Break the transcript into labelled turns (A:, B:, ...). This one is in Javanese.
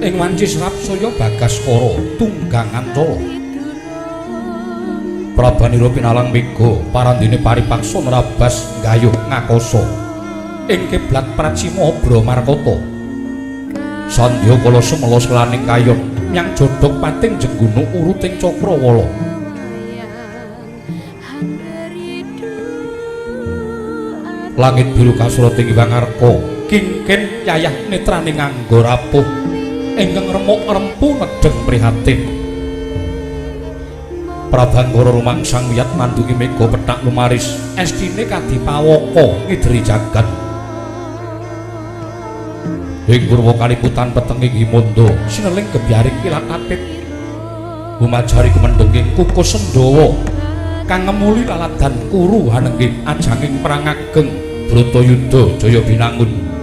A: Ing wanci serap saya Bagaskara tunggang ancala. Prabanira pinalang mega parandene paripaksa nerabas gayuh ngakasa. Ing kiblat pracima Bramarkata. Sandya kala semela selaning kayon nyang jodhog pating jenggunu uruting cakrawala. Langit biru kasurat ing Wangarka, kingkin yayah netrane nganggo rapuh ingkang remuk rempu nedheng prihatin. Prabangkara rumangsang wiyat mandungi mega pethak lumaris, estine kadipawaka ngideri jagat. Ing purwa kaliputan petenging himanda sineling gebyaring kilat apit. Umajari kumendhenging kukus Sendawa kang ngemuli laladan kuru hanenging ajanging perang ageng Bratayuda Jaya Binangun.